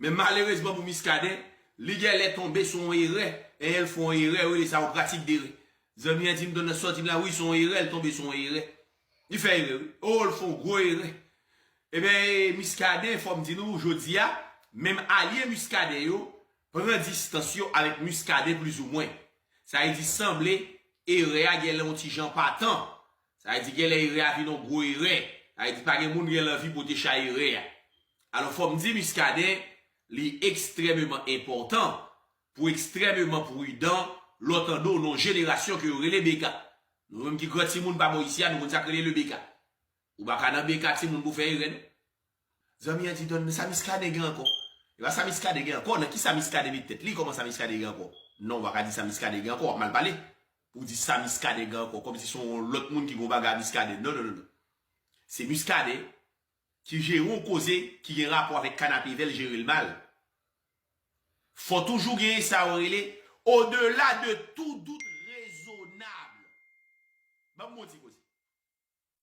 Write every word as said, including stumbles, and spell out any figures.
Men malerezman pou Muscadin, li genlè tonbe sou yon erè. E l fè yon erè, yo rele sa yon pratik derè. Zanmi an di m, donn nan sòti m la, wi, se yon erè, l tonbe sou yon erè. Li fè erè, wi. O, l fè yon gwo erè. Ebyen, Muscadin, fò m di nou, jodi a, menm alye Muscadin yo pran distans yo avèk Muscadin plizoumwen. Sa vle di sanble erè a genlè yon ti jan patan. Sa vle di genlè erè a vin yon gwo erè. Sa vle di pa gen moun gen lanvi pote chay erè a. Alò, fò m di Muscadin, li ekstrèmeman enpòtan pou ekstrèmeman pridan lè w tande w nan yon jenerasyon ke yo rele beka. Nou menm ki gran timoun pa bò isi a, nou konn sa k rele le beka. Ou pa ka nan beka timoun pou fè erè, non. Zanmi an di, donn, men sa Muscadin gen ankò? E pa sa Muscadin gen ankò, nan kisa Muscadin met tèt li, kòman sa Muscadin gen ankò? Non, ou pa ka di sa Muscadin gen ankò, w ap mal pale. Pou di sa Muscadin gen ankò, kòmsi se yon lòt moun ki gen yon bagay a Muscadin. Non, non, non, non. Se Muscadin ki jere yon koze ki gen rapò avèk Kanapevè, l jere l mal. Fò toujou genyen sa yo rele au-delà de tout doute raisonnable. Ban m yon ti koze.